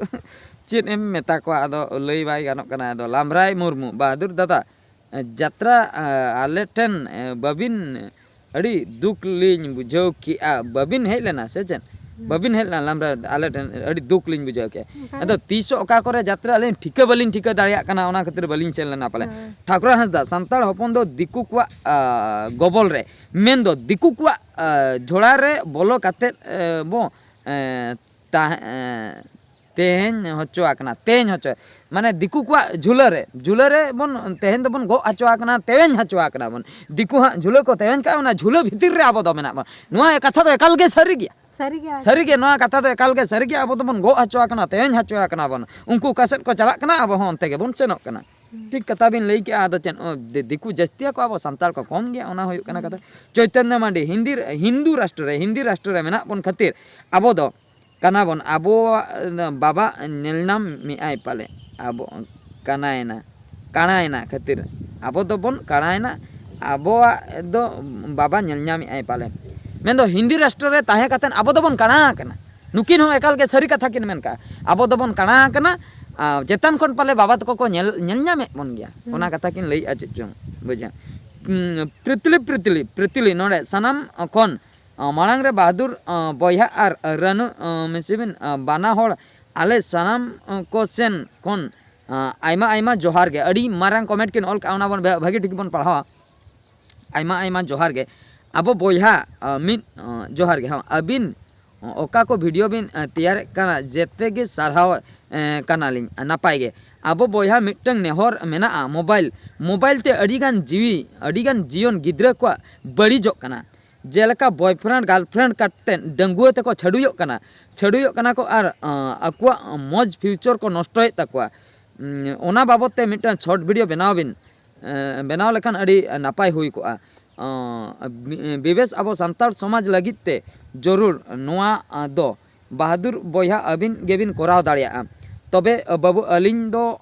ᱪᱮᱫ ᱮᱢ ᱢᱮᱛᱟ ᱠᱚᱣᱟ, ᱟᱫᱚ ᱞᱟᱹᱭ ᱵᱟᱭ ᱜᱟᱱᱚᱜ ᱠᱟᱱᱟ᱾ ᱟᱫᱚ ᱞᱟᱢᱵᱽᱨᱟᱭ ᱢᱩᱨᱢᱩ, ᱵᱟᱦᱟᱫᱩᱨ ᱫᱟᱫᱟ, ᱡᱟᱛᱨᱟ, ᱟ, ᱟᱞᱮ ᱴᱷᱮᱱ, ᱮ, ᱵᱟᱹᱵᱤᱱ, ᱟᱹᱰᱤ ᱫᱩᱠ ᱞᱤᱧ ᱵᱩᱡᱷᱟᱹᱣ ᱠᱮᱜᱼᱟ᱾ ᱵᱟᱹᱵᱤᱱ ᱦᱮᱡ ᱞᱮᱱᱟ ᱥᱮ ᱪᱮᱫ? ᱦᱩᱸ᱾ ᱵᱟᱹᱵᱤᱱ ᱦᱮᱡ ᱞᱮᱱᱟ ᱞᱟᱢᱵᱽᱨᱟ, ᱟᱞᱮ ᱴᱷᱮᱱ ᱟᱹᱰᱤ ᱫᱩᱠ ᱞᱤᱧ ᱵᱩᱡᱷᱟᱹᱣ ᱠᱮᱜᱼᱟ᱾ ᱚᱱᱠᱟ ᱟᱫᱚ ᱜᱮ᱾ ᱛᱤᱥᱚᱜ ᱚᱠᱟ ᱠᱚᱨᱮ ᱡᱟᱛᱨᱟ ᱟᱹᱞᱤᱧ ᱴᱷᱤᱠᱟᱹ ᱵᱟᱹᱞᱤᱧ ᱴᱷᱤᱠᱟᱹ ᱫᱟᱲᱮᱭᱟᱜ ᱠᱟᱱᱟ, ᱚᱱᱟ ᱠᱷᱟᱹᱛᱤᱨ ᱵᱟᱹᱞᱤᱧ ᱥᱮᱱ ᱞᱮᱱᱟ ᱯᱟᱞᱮ᱾ ᱦᱳᱭ᱾ ᱴᱷᱟᱠᱩᱨ ᱦᱟᱸᱥᱫᱟ, ᱥᱟᱱᱛᱟᱲ ᱦᱚᱯᱚᱱ ᱫᱚ ᱫᱤᱠᱩ ᱠᱚᱣᱟᱜ, ᱟ, ᱜᱚᱵᱚᱞ ᱨᱮ, ᱢᱮᱱᱫᱚ ᱫᱤᱠᱩ ᱠᱚᱣᱟᱜ, ᱟ, ᱡᱷᱚᱲᱟ ᱨᱮ ᱵᱚᱞᱚ ᱠᱟᱛᱮᱫ, ᱮ, ᱵᱚ, ᱮ, ᱛᱟᱦᱮᱸ, ᱮ, ᱛᱮᱦᱮᱧ ᱦᱚᱪᱚ ᱟᱠᱟᱱᱟ, ᱛᱮᱦᱮᱧ ᱦᱚᱪᱚ, ᱢᱟᱱᱮ ᱫᱤᱠᱩ ᱠᱚᱣᱟᱜ ᱡᱷᱩᱞᱟᱹ ᱨᱮ, ᱡᱷᱩᱞᱟᱹ ᱨᱮ ᱵᱚᱱ, ᱛᱮᱦᱮᱧ ᱫᱚᱵᱚᱱ ᱜᱚᱜ ᱦᱚᱪᱚ ᱟᱠᱟᱱᱟ, ᱛᱮᱣᱮᱧ ᱦᱚᱪᱚ ᱟᱠᱟᱱᱟ ᱵᱚᱱ᱾ ᱫᱤᱠᱩ ᱦᱟᱸᱜ ᱡᱷᱩᱞᱟᱹ ᱠᱚ ᱛᱮᱣᱮᱧ ᱠᱟᱜᱼᱟ, ᱚᱱᱟ ᱡᱷᱩᱞᱟᱹ ᱵᱷᱤᱛᱤᱨ ᱨᱮ ᱟᱵᱚ ᱫᱚ ᱢᱮᱱᱟᱜ ᱵᱚᱱ᱾ ᱱᱚᱣᱟ ᱠᱟᱛᱷᱟ ᱫᱚ ᱮᱠᱟᱞ ᱜᱮ ᱥᱟᱹᱨᱤ ᱜᱮᱭᱟ᱾ ᱥᱟᱹᱨᱤ ᱜᱮᱭᱟ᱾ ᱥᱟᱹᱨᱤ ᱜᱮ, ᱱᱚᱣᱟ ᱠᱟᱛᱷᱟ ᱫᱚ ᱮᱠᱟᱞ ᱜᱮ ᱥᱟᱹᱨᱤ ᱜᱮᱭᱟ, ᱟᱵᱚ ᱫᱚᱵᱚᱱ ᱜᱚᱜ ᱦᱚᱪᱚ ᱟᱠᱟᱱᱟ, ᱛᱮᱣᱮᱧ ᱦᱚᱪᱚ ᱟᱠᱟᱱᱟ ᱵᱚᱱ᱾ ᱩᱱᱠᱩ ᱚᱠᱟ ᱥᱮᱫ ᱠᱚ ᱪᱟᱞᱟᱜ ᱠᱟᱱᱟ, ᱟᱵᱚ ᱦᱚᱸ ᱚᱱᱛᱮ ᱜᱮᱵᱚᱱ ᱥᱮᱱᱚᱜ ᱠᱟᱱᱟ᱾ ᱦᱩᱸ᱾ ᱴᱷᱤᱠ ᱠᱟᱛᱷᱟ ᱵᱤᱱ ᱞᱟᱹᱭ ᱠᱮᱜᱼᱟ᱾ ᱟᱫᱚ ᱪᱮᱫ, ᱚ, ᱫᱤ-, ᱫᱤᱠᱩ ᱡᱟᱹᱥᱛᱤᱭᱟ ᱠᱚ, ᱟᱵᱚ ᱥᱟᱱᱛᱟᱲ ᱠᱚ ᱠᱚᱢ ᱜᱮᱭᱟ, ᱚᱱᱟ ᱦᱩᱭᱩᱜ ᱠᱟᱱᱟ ᱠᱟᱛᱷᱟ᱾ ᱦᱩᱸ᱾ ᱪᱳᱭᱛᱚᱱᱭᱚ ᱢᱟᱱᱰᱤ, ᱦᱤᱱᱫᱤ, ᱦᱤᱱᱫᱩ ᱨᱟᱥᱴᱨᱚ ᱨᱮ, ᱦᱤᱱᱫᱤ ᱨᱟᱥᱴᱨᱚ ᱨᱮ ᱢᱮᱱᱟᱜ ᱵᱚᱱ ᱠᱷᱟᱹᱛᱤᱨ ᱟᱵᱚ ᱫᱚ ᱠᱟᱱᱟ ᱵᱚᱱ, ᱟᱵᱚᱣᱟᱜ ᱵᱟᱵᱟ ᱧᱮᱞ ᱧᱟᱢ ᱢᱮᱜᱼᱟᱭ ᱯᱟᱞᱮ, ᱟᱵᱚ ᱠᱟᱱᱟᱭᱮᱱᱟ, ᱠᱟᱬᱟᱭᱮᱱᱟ ᱠᱷᱟᱹᱛᱤᱨ, ᱟᱵᱚ ᱫᱚᱵᱚᱱ ᱠᱟᱬᱟᱭᱮᱱᱟ, ᱟᱵᱚᱣᱟᱜ ᱫᱚ ᱵᱟᱵᱟ ᱧᱮᱞ ᱧᱟᱢᱮᱜᱼᱟᱭ ᱯᱟᱞᱮ᱾ ᱢᱮᱱᱫᱚ ᱦᱤᱱᱫᱤ ᱨᱟᱥᱴᱨᱚ ᱨᱮ ᱛᱟᱦᱮᱸ ᱠᱟᱛᱮᱫ ᱟᱵᱚ ᱫᱚᱵᱚᱱ ᱠᱟᱬᱟ ᱟᱠᱟᱱᱟ᱾ ᱱᱩᱠᱤᱱ ᱦᱚᱸ ᱮᱠᱟᱞ ᱜᱮ ᱥᱟᱹᱨᱤ ᱠᱟᱛᱷᱟ ᱠᱤᱱ ᱢᱮᱱ ᱠᱟᱜᱼᱟ, ᱟᱵᱚ ᱫᱚᱵᱚᱱ ᱠᱟᱬᱟ ᱟᱠᱟᱱᱟ᱾ ᱟᱨ ᱪᱮᱛᱟᱱ ᱠᱷᱚᱱ ᱯᱟᱞᱮ ᱵᱟᱵᱟ ᱛᱟᱠᱚ ᱠᱚ ᱧᱮᱞ, ᱧᱮᱞ ᱧᱟᱢᱮᱫ ᱵᱚᱱ ᱜᱮᱭᱟ᱾ ᱦᱩᱸ᱾ ᱚᱱᱟ ᱠᱟᱛᱷᱟ ᱠᱤᱱ ᱞᱟᱹᱭᱮᱜᱼᱟ, ᱪᱮᱫ ᱪᱚᱝ ᱵᱩᱡᱷᱟᱹᱣ᱾ ᱦᱩᱸ, ᱯᱨᱤᱛᱞᱤ, ᱯᱨᱤᱛᱞᱤ, ᱯᱨᱤᱛᱞᱤ ᱱᱚᱰᱮ ᱥᱟᱱᱟᱢ ᱠᱷᱚᱱ ᱟᱸ, ᱢᱟᱲᱟᱝ ᱨᱮ ᱵᱟᱦᱟᱫᱩᱨ, ᱟᱸ, ᱵᱚᱭᱦᱟ ᱟᱨ ᱨᱟᱹᱱᱩ, ᱟᱸ, ᱢᱤᱥᱤᱵᱤᱱ, ᱟᱸ, ᱵᱟᱱᱟ ᱦᱚᱲ ᱟᱞᱮ ᱥᱟᱱᱟᱢ, ᱟᱸ, ᱠᱚ ᱥᱮᱱ ᱠᱷᱚᱱ, ᱟᱸ, ᱟᱭᱢᱟ ᱟᱭᱢᱟ ᱡᱚᱦᱟᱨ ᱜᱮ᱾ ᱟᱹᱰᱤ ᱢᱟᱨᱟᱝ comment ᱠᱤᱱ ᱚᱞ ᱠᱟᱜᱼᱟ, ᱚᱱᱟ ᱵᱚᱱ ᱵᱷᱟ-, ᱵᱷᱟᱹᱜᱤ ᱴᱷᱤᱠ ᱵᱚᱱ ᱯᱟᱲᱦᱟᱣᱟ᱾ ᱟᱭᱢᱟ ᱟᱭᱢᱟ ᱡᱚᱦᱟᱨ ᱜᱮ᱾ ᱟᱵᱚ ᱵᱚᱭᱦᱟ, ᱟᱸ, ᱢᱤᱫ, ᱟᱸ, ᱡᱚᱦᱟᱨ ᱜᱮ᱾ ᱦᱚᱸ, ᱟᱹᱵᱤᱱ, ᱟᱸ, ᱚᱠᱟ ᱠᱚ video ᱵᱤᱱ, ᱟᱸ, ᱛᱮᱭᱟᱨᱮᱫ ᱠᱟᱱᱟ, ᱡᱮᱛᱮ ᱜᱮ ᱥᱟᱨᱦᱟᱣ, ᱮᱸ, ᱠᱟᱱᱟᱞᱤᱧ᱾ ᱱᱟᱯᱟᱭ ᱜᱮ᱾ ᱟᱵᱚ ᱵᱚᱭᱦᱟ ᱢᱤᱫᱴᱟᱝ ᱱᱮᱦᱚᱨ ᱢᱮᱱᱟᱜᱼᱟ, mobile, mobile ᱛᱮ ᱟᱹᱰᱤᱜᱟᱱ ᱡᱤᱣᱤ, ᱟᱹᱰᱤᱜᱟᱱ ᱡᱤᱭᱚᱱ ᱜᱤᱫᱽᱨᱟᱹ ᱠᱚᱣᱟᱜ ᱵᱟᱹᱲᱤᱡᱚᱜ ᱠᱟᱱᱟ᱾ ᱡᱮᱞᱮᱠᱟ boyfriend girlfriend ᱠᱟᱛᱮᱫ ᱰᱟᱺᱜᱩᱣᱟᱹ ᱛᱮᱠᱚ ᱪᱷᱟᱹᱰᱩᱭᱚᱜ ᱠᱟᱱᱟ, ᱪᱷᱟᱹᱰᱩᱭᱚᱜ ᱠᱟᱱᱟ ᱠᱚ ᱟᱨ, ᱟᱸ, ᱟᱠᱚᱣᱟᱜ ᱢᱚᱡᱽ future ᱠᱚ ᱱᱚᱥᱴᱚᱭᱮᱫ ᱛᱟᱠᱚᱣᱟ᱾ ᱩᱸ, ᱚᱱᱟ ᱵᱟᱵᱚᱫ ᱛᱮ ᱢᱤᱫᱴᱟᱝ short video ᱵᱮᱱᱟᱣ ᱵᱤᱱ, ᱮᱸ, ᱵᱮᱱᱟᱣ ᱞᱮᱠᱷᱟᱱ ᱟᱹᱰᱤ ᱱᱟᱯᱟᱭ ᱦᱩᱭ ᱠᱚᱜᱼᱟ᱾ ᱟᱸ, ᱵᱤ-, ᱵᱤᱵᱮᱥ ᱟᱵᱚ ᱥᱟᱱᱛᱟᱲ ᱥᱚᱢᱟᱡᱽ ᱞᱟᱹᱜᱤᱫ ᱛᱮ ᱡᱚᱨᱩᱨ ᱱᱚᱣᱟ, ᱟᱸ, ᱫᱚ ᱵᱟᱦᱟᱫᱩᱨ ᱵᱚᱭᱦᱟ, ᱟᱹᱵᱤᱱ ᱜᱮᱵᱤᱱ ᱠᱚᱨᱟᱣ ᱫᱟᱲᱮᱭᱟᱜᱼᱟ᱾ ᱛᱚᱵᱮ ᱵᱟᱹᱵᱩ, ᱟᱹᱞᱤᱧ ᱫᱚ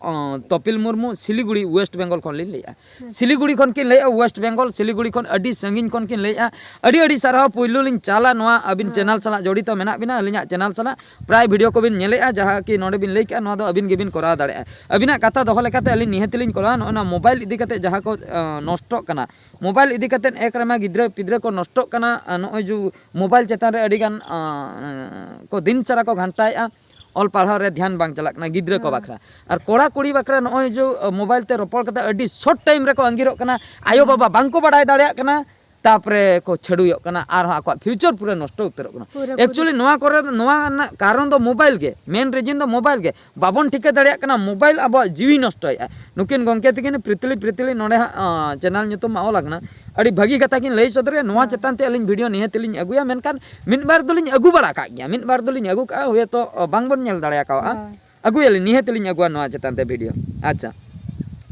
ᱛᱚᱯᱤᱞ ᱢᱩᱨᱢᱩ, ᱥᱤᱞᱤᱜᱩᱲᱤ, ᱳᱭᱮᱥᱴ ᱵᱮᱝᱜᱚᱞ ᱠᱷᱚᱱ ᱞᱤᱧ ᱞᱟᱹᱭᱮᱫᱼᱟ᱾ ᱥᱤᱞᱤᱜᱩᱲᱤ ᱠᱷᱚᱱ ᱠᱤᱱ ᱞᱟᱹᱭᱮᱫᱼᱟ, ᱳᱭᱮᱥᱴ ᱵᱮᱝᱜᱚᱞ ᱥᱤᱞᱤᱜᱩᱲᱤ ᱠᱷᱚᱱ ᱟᱹᱰᱤ ᱥᱟᱺᱜᱤᱧ ᱠᱷᱚᱱ ᱠᱤᱱ ᱞᱟᱹᱭᱮᱫᱼᱟ᱾ ᱟᱹᱰᱤ ᱟᱹᱰᱤ ᱥᱟᱨᱦᱟᱣ᱾ ᱯᱩᱭᱞᱩ ᱞᱤᱧ ᱪᱟᱞᱟ ᱱᱚᱣᱟ ᱟᱹᱵᱤᱱ ᱪᱮᱱᱮᱞ ᱥᱟᱞᱟᱜ ᱡᱚᱲᱤᱛᱚ ᱢᱮᱱᱟᱜ ᱵᱤᱱᱟ, ᱟᱹᱞᱤᱧᱟᱜ ᱪᱮᱱᱮᱞ ᱥᱟᱞᱟᱜ ᱯᱨᱟᱭ ᱵᱷᱤᱰᱤᱭᱳ ᱠᱚᱵᱤᱱ ᱧᱮᱞᱮᱫᱼᱟ, ᱡᱟᱦᱟᱸ ᱠᱤ ᱱᱚᱰᱮ ᱵᱤᱱ ᱞᱟᱹᱭ ᱠᱮᱜᱼᱟ, ᱱᱚᱣᱟ ᱫᱚ ᱟᱹᱵᱤᱱ ᱜᱮᱵᱤᱱ ᱠᱚᱨᱟᱣ ᱫᱟᱲᱮᱭᱟᱜᱼᱟ᱾ ᱟᱹᱵᱤᱱᱟᱜ ᱠᱟᱛᱷᱟ ᱫᱚᱦᱚ ᱞᱮᱠᱟᱛᱮ ᱟᱹᱞᱤᱧ ᱱᱤᱦᱟᱹᱛ ᱞᱤᱧ ᱠᱚᱨᱟᱣᱟ᱾ ᱱᱚᱜᱼᱚᱭ ᱱᱚᱣᱟ ᱢᱳᱵᱟᱭᱤᱞ ᱤᱫᱤ ᱠᱟᱛᱮ ᱡᱟᱦᱟᱸ ᱠᱚ ᱱᱚᱥᱴᱚᱜ ᱠᱟᱱᱟ, ᱢᱳᱵᱟᱭᱤᱞ ᱤᱫᱤ ᱠᱟᱛᱮ ᱮᱠ ᱨᱮᱢᱟ ᱜᱤᱫᱽᱨᱟᱹ ᱯᱤᱫᱽᱨᱟᱹ ᱠᱚ ᱱᱚᱥᱴᱚᱜ ᱠᱟᱱᱟ᱾ ᱱᱚᱜᱼᱚᱭ ᱡᱮ ᱢᱳᱵᱟᱭᱤᱞ ᱪᱮᱛᱟᱱ ᱨᱮ ᱟᱹᱰᱤ ᱜᱟᱱ ᱠᱚ ᱫᱤᱱ ᱥᱟᱨᱟ ᱠᱚ ᱜᱷᱟᱱᱴᱟᱭᱮᱫᱼᱟ, ᱚᱞ ᱯᱟᱲᱦᱟᱣ ᱨᱮ ᱫᱷᱮᱭᱟᱱ ᱵᱟᱝ ᱪᱟᱞᱟᱜ ᱠᱟᱱᱟ ᱜᱤᱫᱽᱨᱟᱹ ᱠᱚ ᱵᱟᱠᱷᱨᱟ᱾ ᱟᱨ ᱠᱚᱲᱟ ᱠᱩᱲᱤ ᱵᱟᱠᱷᱨᱟ ᱱᱚᱜᱼᱚᱭ ᱡᱮ ᱢᱳᱵᱟᱭᱤᱞ ᱛᱮ ᱨᱚᱯᱚᱲ ᱠᱟᱛᱮ ᱟᱹᱰᱤ ᱥᱚᱨᱴ ᱴᱟᱭᱤᱢ ᱨᱮᱠᱚ ᱟᱸᱜᱤᱨᱚᱜ ᱠᱟᱱᱟ, ᱟᱭᱳ ᱵᱟᱵᱟ ᱵᱟᱝ ᱠᱚ ᱵᱟᱲᱟᱭ ᱫᱟᱲᱮᱭᱟᱜ ᱠᱟᱱᱟ, ᱛᱟᱯᱚᱨᱮ ᱠᱚ ᱪᱷᱟᱹᱰᱩᱭᱚᱜ ᱠᱟᱱᱟ, ᱟᱨᱦᱚᱸ ᱟᱠᱚᱣᱟᱜ ᱯᱷᱤᱭᱩᱪᱟᱨ ᱯᱩᱨᱟᱹ ᱱᱚᱥᱴᱚ ᱩᱛᱟᱹᱨᱚᱜ ᱠᱟᱱᱟ᱾ ᱯᱩᱨᱟᱹ, ᱯᱩᱨᱟᱹ᱾ ᱮᱠᱪᱩᱭᱮᱞᱤ ᱱᱚᱣᱟ ᱠᱚᱨᱮ, ᱱᱚᱣᱟ ᱨᱮᱱᱟᱜ ᱠᱟᱨᱚᱱ ᱫᱚ ᱢᱳᱵᱟᱭᱤᱞ ᱜᱮ, ᱢᱮᱱ ᱨᱤᱡᱤᱱ ᱫᱚ ᱢᱳᱵᱟᱭᱤᱞ ᱜᱮ᱾ ᱵᱟᱵᱚᱱ ᱴᱷᱤᱠᱟᱹ ᱫᱟᱲᱮᱭᱟᱜ ᱠᱟᱱᱟ ᱢᱳᱵᱟᱭᱤᱞ ᱟᱵᱚᱣᱟᱜ ᱡᱤᱣᱤ ᱱᱚᱥᱴᱚᱭᱮᱫᱼᱟ᱾ ᱱᱩᱠᱤᱱ ᱜᱚᱢᱠᱮ ᱛᱟᱹᱠᱤᱱ ᱯᱨᱤᱛᱞᱤ, ᱯᱨᱤᱛᱞᱤ ᱱᱚᱰᱮ ᱦᱟᱸᱜ ᱪᱮᱱᱮᱞ ᱧᱩᱛᱩᱢ ᱢᱟ ᱚᱞ ᱟᱠᱟᱱᱟ, ᱟᱹᱰᱤ ᱵᱷᱟᱹᱜᱤ ᱠᱟᱛᱷᱟ ᱠᱤᱱ ᱞᱟᱹᱭ ᱥᱚᱫᱚᱨᱮᱫᱼᱟ᱾ ᱱᱚᱣᱟ ᱪᱮᱛᱟᱱ ᱛᱮ ᱟᱹᱞᱤᱧ ᱵᱷᱤᱰᱤᱭᱳ ᱱᱤᱦᱟᱹᱛ ᱞᱤᱧ ᱟᱹᱜᱩᱭᱟ, ᱢᱮᱱᱠᱷᱟᱱ ᱢᱤᱫ ᱵᱟᱨ ᱫᱚᱞᱤᱧ ᱟᱹᱜᱩ ᱵᱟᱲᱟ ᱟᱠᱟᱫ ᱜᱮᱭᱟ, ᱢᱤᱫ ᱵᱟᱨ ᱫᱚᱞᱤᱧ ᱟᱹᱜᱩ ᱠᱟᱜᱼᱟ, ᱦᱩᱭᱛᱚ ᱵᱟᱝᱵᱚᱱ ᱧᱮᱞ ᱫᱟᱲᱮ ᱟᱠᱟᱫᱼᱟ᱾ ᱟᱹᱜᱩᱭᱟᱞᱤᱧ, ᱱᱤᱦᱟᱹᱛ ᱞᱤᱧ ᱟᱹᱜᱩᱣᱟ ᱱᱚᱣᱟ ᱪᱮᱛᱟᱱ ᱛᱮ ᱵᱷᱤᱰᱤᱭᱳ᱾ ᱟᱪᱪᱷᱟ,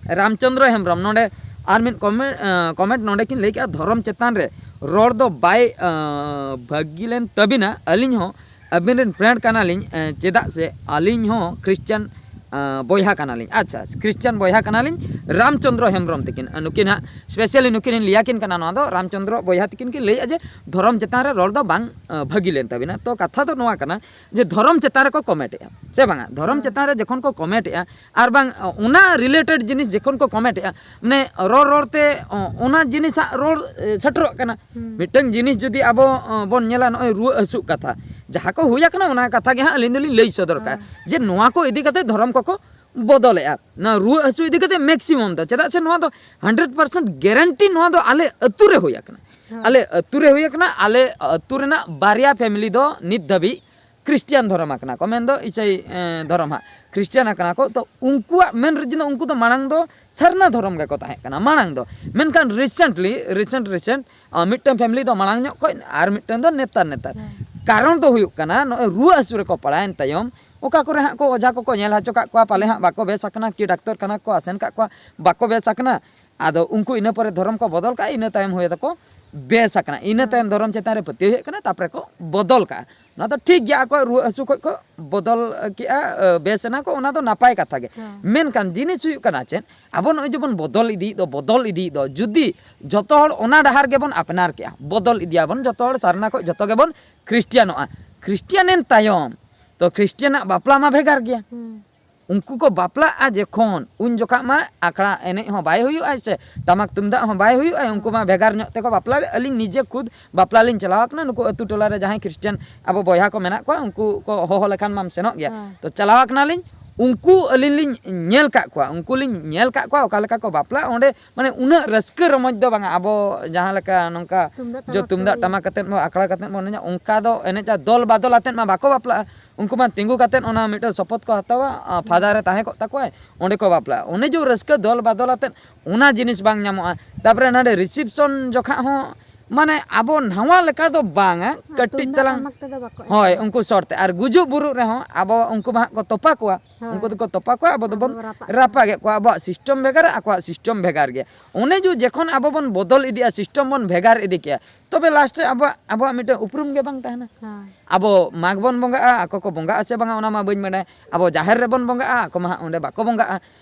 ᱨᱟᱢᱪᱚᱸᱫᱽᱨᱚ ᱦᱮᱢᱵᱨᱚᱢ ᱱᱚᱰᱮ ᱟᱨ ᱢᱤᱫ ᱠᱚᱢᱮ-, ᱟᱸ, ᱠᱚᱢᱮᱱᱴ ᱱᱚᱰᱮ ᱠᱤᱱ ᱞᱟᱹᱭ ᱠᱮᱜᱼᱟ, "ᱫᱷᱚᱨᱚᱢ ᱪᱮᱛᱟᱱ ᱨᱮ ᱨᱚᱲ ᱫᱚ ᱵᱟᱭ, ᱟᱸ, ᱵᱷᱟᱹᱜᱤ ᱞᱮᱱ ᱛᱟᱹᱵᱤᱱᱟ, ᱟᱹᱞᱤᱧ ᱦᱚᱸ ᱟᱹᱵᱤᱱ ᱨᱮᱱ ᱯᱷᱨᱮᱱᱰ ᱠᱟᱱᱟᱞᱤᱧ, ᱮᱸ, ᱪᱮᱫᱟᱜ ᱥᱮ ᱟᱹᱞᱤᱧ ᱦᱚᱸ ᱠᱷᱨᱤᱥᱪᱟᱱ, ᱟᱸ, ᱵᱚᱭᱦᱟ ᱠᱟᱱᱟᱞᱤᱧ᱾" ᱟᱪᱪᱷᱟ, ᱠᱷᱨᱤᱥᱪᱟᱱ ᱵᱚᱭᱦᱟ ᱠᱟᱱᱟᱞᱤᱧ, ᱨᱟᱢᱪᱚᱸᱫᱽᱨᱚ ᱦᱮᱢᱵᱨᱚᱢ ᱛᱟᱹᱠᱤᱱ, ᱟᱸ, ᱱᱩᱠᱤᱱ ᱦᱟᱸᱜ ᱥᱯᱮᱥᱟᱞᱤ ᱱᱩᱠᱤᱱ ᱞᱤᱧ ᱞᱟᱹᱭᱟᱠᱤᱱ ᱠᱟᱱᱟ᱾ ᱱᱚᱣᱟ ᱫᱚ ᱨᱟᱢᱪᱚᱸᱫᱽᱨᱚ ᱵᱚᱭᱦᱟ ᱛᱟᱹᱠᱤᱱ ᱠᱤᱱ ᱞᱟᱹᱭᱮᱫᱼᱟ ᱡᱮ ᱫᱷᱚᱨᱚᱢ ᱪᱮᱛᱟᱱ ᱨᱮ ᱨᱚᱲ ᱫᱚ ᱵᱟᱝ, ᱟᱸ, ᱵᱷᱟᱹᱜᱤ ᱞᱮᱱ ᱛᱟᱹᱵᱤᱱᱟ᱾ ᱛᱚ ᱠᱟᱛᱷᱟ ᱫᱚ ᱱᱚᱣᱟ ᱠᱟᱱᱟ ᱡᱮ ᱫᱷᱚᱨᱚᱢ ᱪᱮᱛᱟᱱ ᱨᱮᱠᱚ ᱠᱚᱢᱮᱱᱴ ᱮᱫᱼᱟ, ᱥᱮ ᱵᱟᱝᱟ? ᱫᱷᱚᱨᱚᱢ ᱪᱮᱛᱟᱱ ᱨᱮ ᱡᱚᱠᱷᱚᱱ ᱠᱚ ᱠᱚᱢᱮᱱᱴ ᱮᱫᱼᱟ, ᱟᱨ ᱵᱟᱝ, ᱚᱱᱟ ᱨᱤᱞᱮᱴᱮᱰ ᱡᱤᱱᱤᱥ ᱡᱚᱠᱷᱚᱱ ᱠᱚ ᱠᱚᱢᱮᱱᱴ ᱮᱫᱼᱟ, ᱢᱟᱱᱮ ᱨᱚᱲ ᱨᱚᱲ ᱛᱮ, ᱚ, ᱚᱱᱟ ᱡᱤᱱᱤᱥᱟᱜ ᱨᱚᱲ, ᱮ, ᱥᱮᱴᱮᱨᱚᱜ ᱠᱟᱱᱟ᱾ ᱢᱤᱫᱴᱟᱝ ᱡᱤᱱᱤᱥ ᱡᱩᱫᱤ ᱟᱵᱚ, ᱚ, ᱵᱚᱱ ᱧᱮᱞᱟ, ᱱᱚᱜᱼᱚᱭ ᱨᱩᱣᱟᱹ ᱦᱟᱹᱥᱩᱜ ᱠᱟᱛᱷᱟ, ᱡᱟᱦᱟᱸ ᱠᱚ ᱦᱩᱭ ᱟᱠᱟᱱᱟ, ᱚᱱᱟ ᱠᱟᱛᱷᱟ ᱜᱮ ᱦᱟᱸᱜ ᱟᱹᱞᱤᱧ ᱫᱚᱞᱤᱧ ᱞᱟᱹᱭ ᱥᱚᱫᱚᱨ ᱠᱟᱜᱼᱟ, ᱡᱮ ᱱᱚᱣᱟ ᱠᱚ ᱤᱫᱤ ᱠᱟᱛᱮ ᱫᱷᱚᱨᱚᱢ ᱠᱚᱠᱚ ᱵᱚᱫᱚᱞᱮᱫᱼᱟ᱾ ᱱᱚᱣᱟ ᱨᱩᱣᱟᱹ ᱦᱟᱹᱥᱩ ᱤᱫᱤ ᱠᱟᱛᱮ ᱢᱮᱠᱥᱤᱢᱟᱢ ᱫᱚ, ᱪᱮᱫᱟᱜ ᱥᱮ ᱱᱚᱣᱟ ᱫᱚ ᱦᱟᱱᱰᱨᱮᱰ ᱯᱟᱨᱥᱮᱱᱴ ᱜᱮᱨᱮᱱᱴᱤ ᱱᱚᱣᱟ ᱫᱚ ᱟᱞᱮ ᱟᱹᱛᱩ ᱨᱮ ᱦᱩᱭ ᱟᱠᱟᱱᱟ᱾ ᱟᱞᱮ ᱟᱹᱛᱩ ᱨᱮ ᱦᱩᱭ ᱟᱠᱟᱱᱟ, ᱟᱞᱮ ᱟᱹᱛᱩ ᱨᱮᱱᱟᱜ ᱵᱟᱨᱭᱟ ᱯᱷᱮᱢᱮᱞᱤ ᱫᱚ ᱱᱤᱛ ᱫᱷᱟᱹᱵᱤᱡ ᱠᱷᱨᱤᱥᱴᱤᱭᱟᱱ ᱫᱷᱚᱨᱚᱢ ᱟᱠᱟᱱᱟ ᱠᱚ, ᱢᱮᱱᱫᱚ ᱤᱥᱟᱹᱭ, ᱮᱸ, ᱫᱷᱚᱨᱚᱢ ᱦᱟᱸᱜ ᱠᱷᱨᱤᱥᱴᱤᱭᱟᱱ ᱟᱠᱟᱱᱟ ᱠᱚ᱾ ᱛᱚ ᱩᱱᱠᱩᱣᱟᱜ ᱢᱮᱱ ᱨᱤᱡᱤᱱ ᱫᱚ ᱩᱱᱠᱩ ᱫᱚ ᱢᱟᱲᱟᱝ ᱫᱚ ᱥᱟᱨᱱᱟ ᱫᱷᱚᱨᱚᱢ ᱜᱮᱠᱚ ᱛᱟᱦᱮᱸ ᱠᱟᱱᱟ ᱢᱟᱲᱟᱝ ᱫᱚ, ᱢᱮᱱᱠᱷᱟᱱ ᱨᱤᱥᱮᱱᱴᱞᱤ, ᱨᱤᱥᱮᱱᱴ, ᱨᱤᱥᱮᱱᱴ, ᱟᱸ, ᱢᱤᱫᱴᱟᱝ ᱯᱷᱮᱢᱮᱞᱤ ᱫᱚ ᱢᱟᱲᱟᱝ ᱧᱚᱜ ᱠᱷᱚᱱ ᱟᱨ ᱢᱤᱫᱴᱟᱝ ᱫᱚ ᱱᱮᱛᱟᱨ, ᱱᱮᱛᱟᱨ᱾ ᱠᱟᱨᱚᱱ ᱫᱚ ᱦᱩᱭᱩᱜ ᱠᱟᱱᱟ, ᱱᱚᱜᱼᱚᱭ ᱨᱩᱣᱟᱹ ᱦᱟᱹᱥᱩ ᱨᱮᱠᱚ ᱯᱟᱲᱟᱣᱮᱱ ᱛᱟᱭᱚᱢ ᱚᱠᱟ ᱠᱚᱨᱮ ᱦᱟᱸᱜ ᱠᱚ ᱚᱡᱷᱟ ᱠᱚᱠᱚ ᱧᱮᱞ ᱦᱚᱪᱚ ᱠᱟᱜ ᱠᱚᱣᱟ, ᱯᱟᱞᱮ ᱦᱟᱸᱜ ᱵᱟᱠᱚ ᱵᱮᱥ ᱟᱠᱟᱱᱟ, ᱠᱤ ᱰᱟᱠᱛᱚᱨ ᱠᱷᱟᱱᱟ ᱠᱚ ᱟᱥᱮᱱ ᱠᱟᱜ ᱠᱚᱣᱟ, ᱵᱟᱠᱚ ᱵᱮᱥ ᱟᱠᱟᱱᱟ᱾ ᱟᱫᱚ ᱩᱱᱠᱩ ᱤᱱᱟᱹ ᱯᱚᱨᱮ ᱫᱷᱚᱨᱚᱢ ᱠᱚ ᱵᱚᱫᱚᱞ ᱠᱟᱜᱼᱟ, ᱤᱱᱟᱹ ᱛᱟᱭᱚᱢ ᱦᱩᱭ ᱫᱚᱠᱚ ᱵᱮᱥ ᱟᱠᱟᱱᱟ, ᱤᱱᱟᱹ ᱛᱟᱭᱚᱢ ᱫᱷᱚᱨᱚᱢ ᱪᱮᱛᱟᱱ ᱨᱮ ᱯᱟᱹᱛᱭᱟᱹᱣ ᱦᱮᱡ ᱟᱠᱟᱱᱟ, ᱛᱟᱨᱯᱚᱨᱮ ᱠᱚ ᱵᱚᱫᱚᱞ ᱠᱟᱜᱼᱟ᱾ ᱱᱚᱣᱟ ᱫᱚ ᱴᱷᱤᱠ ᱜᱮᱭᱟ, ᱟᱠᱚᱣᱟᱜ ᱨᱩᱣᱟᱹ ᱦᱟᱹᱥᱩ ᱠᱷᱚᱡ ᱠᱚ ᱵᱚᱫᱚᱞ ᱠᱮᱜᱼᱟ, ᱟᱹ, ᱵᱮᱥ ᱮᱱᱟ ᱠᱚ, ᱚᱱᱟ ᱫᱚ ᱱᱟᱯᱟᱭ ᱠᱟᱛᱷᱟ ᱜᱮ᱾ ᱦᱮᱸ᱾ ᱢᱮᱱᱠᱷᱟᱱ ᱡᱤᱱᱤᱥ ᱦᱩᱭᱩᱜ ᱠᱟᱱᱟ ᱪᱮᱫ, ᱟᱵᱚ ᱱᱚᱜᱼᱚᱭ ᱡᱮᱵᱚᱱ ᱵᱚᱫᱚᱞ ᱤᱫᱤᱭᱮᱫ ᱫᱚ, ᱵᱚᱫᱚᱞ ᱤᱫᱤᱭᱮᱫ ᱫᱚ, ᱡᱩᱫᱤ ᱡᱚᱛᱚ ᱦᱚᱲ ᱚᱱᱟ ᱰᱟᱦᱟᱨ ᱜᱮᱵᱚᱱ ᱟᱯᱱᱟᱨ ᱠᱮᱜᱼᱟ, ᱵᱚᱫᱚᱞ ᱤᱫᱤᱭᱟᱵᱚᱱ, ᱡᱚᱛᱚ ᱦᱚᱲ ᱥᱟᱨᱱᱟ ᱠᱷᱚᱡ ᱡᱚᱛᱚ ᱜᱮᱵᱚᱱ ᱠᱷᱨᱤᱥᱴᱤᱭᱟᱱᱚᱜᱼᱟ, ᱠᱷᱨᱤᱥᱴᱤᱭᱟᱱ ᱮᱱ ᱛᱟᱭᱚᱢ ᱛᱚ ᱠᱷᱨᱤᱥᱴᱤᱭᱟᱱᱟᱜ ᱵᱟᱯᱞᱟ ᱢᱟ ᱵᱷᱮᱜᱟᱨ ᱜᱮᱭᱟ᱾ ᱦᱩᱸ᱾ ᱩᱱᱠᱩ ᱠᱚ ᱵᱟᱯᱞᱟᱜᱼᱟ ᱡᱚᱠᱷᱚᱱ, ᱩᱱ ᱡᱚᱠᱷᱟᱜ ᱢᱟ ᱟᱠᱷᱲᱟ ᱮᱱᱮᱡ ᱦᱚᱸ ᱵᱟᱭ ᱦᱩᱭᱩᱜᱼᱟ ᱥᱮ ᱴᱟᱢᱟᱠ ᱛᱩᱢᱫᱟᱜ ᱦᱚᱸ ᱵᱟᱭ ᱦᱩᱭᱩᱜᱼᱟ, ᱩᱱᱠᱩ ᱢᱟ ᱵᱷᱮᱜᱟᱨ ᱧᱚᱜ ᱛᱮᱠᱚ ᱵᱟᱯᱞᱟ᱾ ᱟᱹᱞᱤᱧ ᱱᱤᱡᱮ ᱠᱷᱩᱫ ᱵᱟᱯᱞᱟ ᱞᱤᱧ ᱪᱟᱞᱟᱣ ᱟᱠᱟᱱᱟ, ᱱᱩᱠᱩ ᱟᱹᱛᱩ ᱴᱚᱞᱟ ᱨᱮ ᱡᱟᱦᱟᱸᱭ ᱠᱷᱨᱤᱥᱴᱟᱱ ᱟᱵᱚ ᱵᱚᱭᱦᱟ ᱠᱚ ᱢᱮᱱᱟᱜ ᱠᱚᱣᱟ, ᱩᱱᱠᱩ ᱠᱚ ᱦᱚᱦᱚ ᱞᱮᱠᱷᱟᱱ ᱢᱟᱢ ᱥᱮᱱᱚᱜ ᱜᱮᱭᱟ᱾ ᱦᱮᱸ᱾ ᱛᱚ ᱪᱟᱞᱟᱣ ᱟᱠᱟᱱᱟᱞᱤᱧ, ᱩᱱᱠᱩ ᱟᱹᱞᱤᱧ ᱞᱤᱧ ᱧᱮᱞ ᱠᱟᱜ ᱠᱚᱣᱟ, ᱩᱱᱠᱩ ᱞᱤᱧ ᱧᱮᱞ ᱠᱟᱜ ᱠᱚᱣᱟ ᱚᱠᱟ ᱞᱮᱠᱟ ᱠᱚ ᱵᱟᱯᱞᱟᱜᱼᱟ᱾ ᱚᱸᱰᱮ ᱢᱟᱱᱮ ᱩᱱᱟᱹᱜ ᱨᱟᱹᱥᱠᱟᱹ ᱨᱚᱢᱚᱡᱽ ᱫᱚ ᱵᱟᱝᱟ, ᱟᱵᱚ ᱡᱟᱦᱟᱸ ᱞᱮᱠᱟ ᱱᱚᱝᱠᱟ ᱛᱩᱢᱫᱟᱜ ᱡᱚ ᱴᱟᱢᱟᱠ ᱛᱩᱢᱫᱟᱜ ᱛᱮᱜᱮ᱾ ᱴᱟᱢᱟᱠ ᱟᱛᱮᱫ ᱵᱚᱱ ᱟᱠᱷᱲᱟ ᱠᱟᱛᱮᱫ ᱵᱚᱱ ᱮᱱᱮᱡᱟ, ᱚᱱᱠᱟ ᱫᱚ ᱮᱱᱮᱡᱟ ᱫᱚᱞ ᱵᱟᱫᱚᱞ ᱟᱛᱮᱫ ᱢᱟ ᱵᱟᱠᱚ ᱵᱟᱯᱞᱟᱜᱼᱟ᱾ ᱩᱱᱠᱩ ᱢᱟ ᱛᱤᱸᱜᱩ ᱠᱟᱛᱮᱫ ᱚᱱᱟ ᱢᱤᱫᱴᱮᱱ ᱥᱚᱯᱚᱛ ᱠᱚ ᱦᱟᱛᱟᱣᱟ, ᱟ, ᱯᱷᱟᱫᱟᱨ ᱮ ᱛᱟᱦᱮᱸ ᱠᱚᱜ ᱛᱟᱠᱚᱣᱟᱭ, ᱚᱸᱰᱮ ᱠᱚ ᱵᱟᱯᱞᱟᱜᱼᱟ᱾ ᱚᱱᱮ ᱡᱮ ᱨᱟᱹᱥᱠᱟᱹ ᱫᱚᱞ ᱵᱟᱫᱚᱞ ᱟᱛᱮᱫ, ᱚᱱᱟ ᱡᱤᱱᱤᱥ ᱵᱟᱝ ᱧᱟᱢᱚᱜᱼᱟ᱾ ᱛᱟᱨᱯᱚᱨᱮ ᱱᱚᱰᱮ ᱨᱤᱥᱤᱯᱥᱚᱱ ᱡᱚᱠᱷᱟᱜ ᱦᱚᱸ ᱢᱟᱱᱮ ᱟᱵᱚ ᱱᱟᱣᱟ ᱞᱮᱠᱟ ᱫᱚ ᱵᱟᱝᱟ, ᱦᱮᱸ, ᱠᱟᱹᱴᱤᱡ ᱛᱩᱢᱫᱟᱜ ᱛᱟᱞᱟᱝ᱾ ᱴᱟᱢᱟᱠ ᱛᱮᱫᱚ ᱵᱟᱠᱚ ᱦᱳᱭ, ᱮᱱᱮᱡᱟ᱾ ᱩᱱᱠᱩ ᱥᱚᱨ ᱛᱮ᱾ ᱟᱨ ᱜᱩᱡᱩᱜ ᱵᱩᱨᱩᱜ ᱨᱮᱦᱚᱸ ᱟᱵᱚ ᱩᱱᱠᱩ ᱢᱟ ᱦᱟᱸᱜ ᱠᱚ ᱛᱚᱯᱟ ᱠᱚᱣᱟ, ᱦᱳᱭ᱾ ᱩᱱᱠᱩ ᱫᱚᱠᱚ ᱛᱚᱯᱟ ᱠᱚᱣᱟ, ᱟᱵᱚ ᱟᱵᱚ ᱫᱚᱵᱚᱱ ᱫᱚ ᱨᱟᱯᱟᱜ ᱠᱚᱣᱟ᱾ ᱨᱟᱯᱟᱜᱮᱫ ᱠᱚᱣᱟ᱾ ᱟᱵᱚᱣᱟᱜ ᱥᱤᱥᱴᱮᱢ ᱵᱷᱮᱜᱟᱨᱟ, ᱟᱠᱚᱣᱟᱜ ᱥᱤᱥᱴᱮᱢ ᱵᱷᱮᱜᱟᱨ ᱜᱮᱭᱟ᱾ ᱚᱱᱮ ᱡᱮ ᱡᱚᱠᱷᱚᱱ ᱟᱵᱚ ᱵᱚᱱ ᱵᱚᱫᱚᱞ ᱤᱫᱤᱜᱼᱟ, ᱥᱤᱥᱴᱮᱢ ᱵᱚᱱ ᱵᱷᱮᱜᱟᱨ ᱤᱫᱤ ᱠᱮᱜᱼᱟ, ᱛᱚᱵᱮ ᱞᱟᱥᱴ ᱨᱮ ᱟᱵᱚᱣᱟᱜ, ᱟᱵᱚᱣᱟᱜ ᱢᱤᱫᱴᱮᱱ ᱩᱯᱨᱩᱢ ᱜᱮ ᱵᱟᱝ ᱛᱟᱦᱮᱱᱟ᱾ ᱦᱳᱭ᱾ ᱟᱵᱚ ᱢᱟᱜᱽ ᱵᱚᱱ ᱵᱚᱸᱜᱟᱜᱼᱟ, ᱟᱠᱚ ᱠᱚ ᱵᱚᱸᱜᱟᱜᱼᱟ ᱥᱮ ᱵᱟᱝᱟ ᱚᱱᱟ ᱢᱟ ᱵᱟᱹᱧ ᱵᱟᱰᱟᱭᱟ᱾ ᱟᱵᱚ ᱡᱟᱦᱮᱨ ᱨᱮᱵᱚᱱ ᱵᱚᱸᱜᱟᱜᱼᱟ, ᱟᱠᱚ ᱢᱟ ᱦᱟᱸᱜ ᱚᱸᱰᱮ ᱵᱟᱠᱚ ᱵᱚᱸᱜᱟᱜᱼᱟ᱾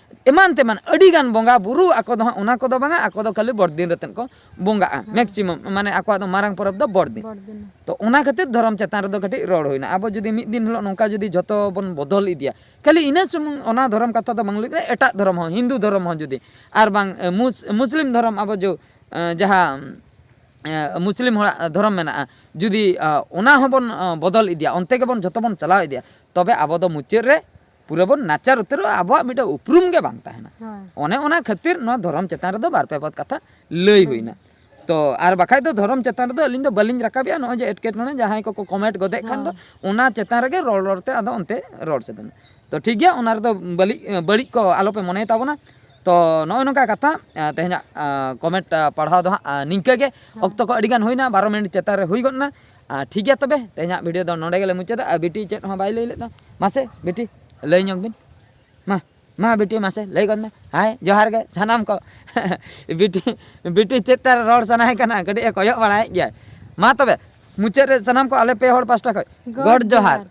ᱮᱢᱟᱱ ᱛᱮᱢᱟᱱ ᱟᱹᱰᱤ ᱜᱟᱱ ᱵᱚᱸᱜᱟ ᱵᱩᱨᱩ ᱟᱠᱚ ᱫᱚ ᱦᱟᱸᱜ ᱚᱱᱟ ᱠᱚᱫᱚ ᱵᱟᱝᱟ, ᱟᱠᱚ ᱫᱚ ᱠᱷᱟᱹᱞᱤ ᱵᱚᱲᱫᱤᱱ ᱨᱮ ᱛᱮᱫ ᱠᱚ ᱵᱚᱸᱜᱟᱜᱼᱟ, ᱦᱮᱸ᱾ ᱢᱮᱠᱥᱤᱢᱟᱢ ᱢᱟᱱᱮ ᱟᱠᱚᱣᱟᱜ ᱫᱚ ᱢᱟᱨᱟᱝ ᱯᱚᱨᱚᱵᱽ ᱫᱚ ᱵᱚᱲᱫᱤᱱ᱾ ᱵᱚᱲᱫᱤᱱ᱾ ᱛᱚ ᱚᱱᱟ ᱠᱷᱟᱹᱛᱤᱨ ᱫᱷᱚᱨᱚᱢ ᱪᱮᱛᱟᱱ ᱨᱮᱫᱚ ᱠᱟᱹᱴᱤᱡ ᱨᱚᱲ ᱦᱩᱭᱱᱟ᱾ ᱟᱵᱚ ᱡᱩᱫᱤ ᱢᱤᱫ ᱫᱤᱱ ᱦᱤᱞᱳᱜ ᱱᱚᱝᱠᱟ ᱡᱩᱫᱤ ᱡᱷᱚᱛᱚ ᱵᱚᱱ ᱵᱚᱫᱚᱞ ᱤᱫᱤᱭᱟ, ᱠᱷᱟᱹᱞᱤ ᱤᱱᱟᱹ ᱥᱩᱢᱩᱝ ᱚᱱᱟ ᱫᱷᱚᱨᱚᱢ ᱠᱟᱛᱷᱟ ᱫᱚ ᱵᱟᱝ ᱞᱟᱹᱭ ᱠᱟᱱᱟ, ᱮᱴᱟᱜ ᱫᱷᱚᱨᱚᱢ ᱦᱚᱸ, ᱦᱤᱱᱫᱩ ᱫᱷᱚᱨᱚᱢ ᱦᱚᱸ ᱡᱩᱫᱤ, ᱟᱨ ᱵᱟᱝ, ᱮ, ᱢᱩᱥ-, ᱢᱩᱥᱞᱤᱢ ᱫᱷᱚᱨᱚᱢ ᱟᱵᱚ ᱡᱚ-, ᱮ, ᱡᱟᱦᱟᱸ, ᱮ, ᱢᱩᱥᱞᱤᱢ ᱦᱚᱲᱟᱜ ᱫᱷᱚᱨᱚᱢ ᱢᱮᱱᱟᱜᱼᱟ, ᱡᱩᱫᱤ, ᱟ, ᱚᱱᱟ ᱦᱚᱸᱵᱚᱱ, ᱟ, ᱵᱚᱫᱚᱞ ᱤᱫᱤᱭᱟ, ᱚᱱᱛᱮ ᱜᱮᱵᱚᱱ ᱡᱷᱚᱛᱚ ᱵᱚᱱ ᱪᱟᱞᱟᱣ ᱤᱫᱤᱭᱟ, ᱛᱚᱵᱮ ᱟᱵᱚ ᱫᱚ ᱢᱩᱪᱟᱹᱫ ᱨᱮ ᱯᱩᱨᱟᱹ ᱵᱚᱱ ᱱᱟᱪᱟᱨ ᱩᱛᱟᱹᱨᱚᱜᱼᱟ, ᱟᱵᱚᱣᱟᱜ ᱢᱤᱫᱴᱮᱱ ᱩᱯᱨᱩᱢ ᱜᱮ ᱵᱟᱝ ᱛᱟᱦᱮᱱᱟ᱾ ᱦᱳᱭ᱾ ᱚᱱᱮ ᱚᱱᱟ ᱠᱷᱟᱹᱛᱤᱨ ᱱᱚᱣᱟ ᱫᱷᱚᱨᱚᱢ ᱪᱮᱛᱟᱱ ᱨᱮᱫᱚ ᱵᱟᱨ ᱯᱮ ᱯᱚᱫ ᱠᱟᱛᱷᱟ ᱞᱟᱹᱭ ᱦᱩᱭᱱᱟ᱾ ᱛᱚ ᱟᱨ ᱵᱟᱠᱷᱟᱡ ᱫᱚ ᱫᱷᱚᱨᱚᱢ ᱪᱮᱛᱟᱱ ᱨᱮᱫᱚ ᱟᱹᱞᱤᱧ ᱫᱚ ᱵᱟᱹᱞᱤᱧ ᱨᱟᱠᱟᱵᱮᱜᱼᱟ, ᱱᱚᱜᱼᱚᱭ ᱡᱮ ᱮᱴᱠᱮᱴᱚᱬᱮ ᱡᱟᱦᱟᱸᱭ ᱠᱚᱠᱚ ᱠᱚᱢᱮᱱᱴ ᱜᱚᱫᱮᱜ ᱠᱷᱟᱱ ᱫᱚ, ᱦᱳᱭ᱾ ᱚᱱᱟ ᱪᱮᱛᱟᱱ ᱨᱮᱜᱮ ᱨᱚᱲ ᱨᱚᱲ ᱛᱮ ᱟᱫᱚ ᱚᱱᱛᱮ ᱨᱚᱲ ᱥᱮᱫ ᱮᱱᱟ᱾ ᱛᱚ ᱴᱷᱤᱠ ᱜᱮᱭᱟ, ᱚᱱᱟ ᱨᱮᱫᱚ ᱵᱟᱹᱞᱤ-, ᱵᱟᱹᱲᱤᱡ ᱠᱚ ᱟᱞᱚᱯᱮ ᱢᱚᱱᱮ ᱛᱟᱵᱚᱱᱟ᱾ ᱛᱚ ᱱᱚᱜᱼᱚᱭ ᱱᱚᱝᱠᱟ ᱠᱟᱛᱷᱟ, ᱟ, ᱛᱮᱦᱮᱧᱟᱜ, ᱟ, ᱠᱚᱢᱮᱱᱴ, ᱟ, ᱯᱟᱲᱦᱟᱣ ᱫᱚ ᱦᱟᱸᱜ, ᱟ, ᱱᱤᱝᱠᱟᱹ ᱜᱮ᱾ ᱦᱮᱸ᱾ ᱚᱠᱛᱚ ᱠᱚ ᱟᱹᱰᱤ ᱜᱟᱱ ᱦᱩᱭᱱᱟ, ᱵᱟᱨᱚ ᱢᱤᱱᱤᱴ ᱪᱮᱛᱟᱱ ᱨᱮ ᱦᱩᱭ ᱜᱚᱫ ᱮᱱᱟ᱾ ᱟ, ᱴᱷᱤᱠ ᱜᱮᱭᱟ, ᱛᱚᱵᱮ ᱛᱮᱦᱮᱧᱟᱜ ᱵᱷᱤᱰᱤᱭᱳ ᱫᱚ ᱱᱚᱰᱮ ᱜᱮᱞᱮ ᱢᱩᱪᱟᱹᱫᱟ᱾ ᱟᱨ ᱵᱤᱴᱤ ᱪᱮᱫ ᱦᱚᱸ ᱵᱟᱭ ᱞᱟᱹᱭ ᱞᱮᱫ ᱫᱚ, ᱢᱟᱥᱮ ᱵᱤᱴᱤ ᱞᱟᱹᱭ ᱧᱚᱜ ᱵᱤᱱ ᱢᱟ᱾ ᱢᱟ ᱵᱤᱴᱤ, ᱢᱟᱥᱮ ᱞᱟᱹᱭ ᱜᱚᱫ ᱢᱮ᱾ ᱦᱟᱭ ᱡᱚᱦᱟᱨ ᱜᱮ ᱥᱟᱱᱟᱢ ᱠᱚ᱾ ᱵᱤᱴᱤ, ᱵᱤᱴᱤ ᱪᱮᱫ ᱛᱟᱨ ᱨᱚᱲ ᱥᱟᱱᱟᱭᱮ ᱠᱟᱱᱟ, ᱠᱟᱹᱴᱤᱡ ᱮ ᱠᱚᱭᱚᱜ ᱵᱟᱲᱟᱭᱮᱫ ᱜᱮᱭᱟᱭ᱾ ᱢᱟ ᱛᱚᱵᱮ, ᱢᱩᱪᱟᱹᱫ ᱨᱮ ᱥᱟᱱᱟᱢ ᱠᱚ ᱟᱞᱮ ᱯᱮ ᱦᱚᱲ ᱯᱟᱥᱴᱟ ᱠᱷᱚᱱ ᱜᱚᱰ ᱜᱚᱰ ᱡᱚᱦᱟᱨ᱾ ᱡᱚᱦᱟᱨ᱾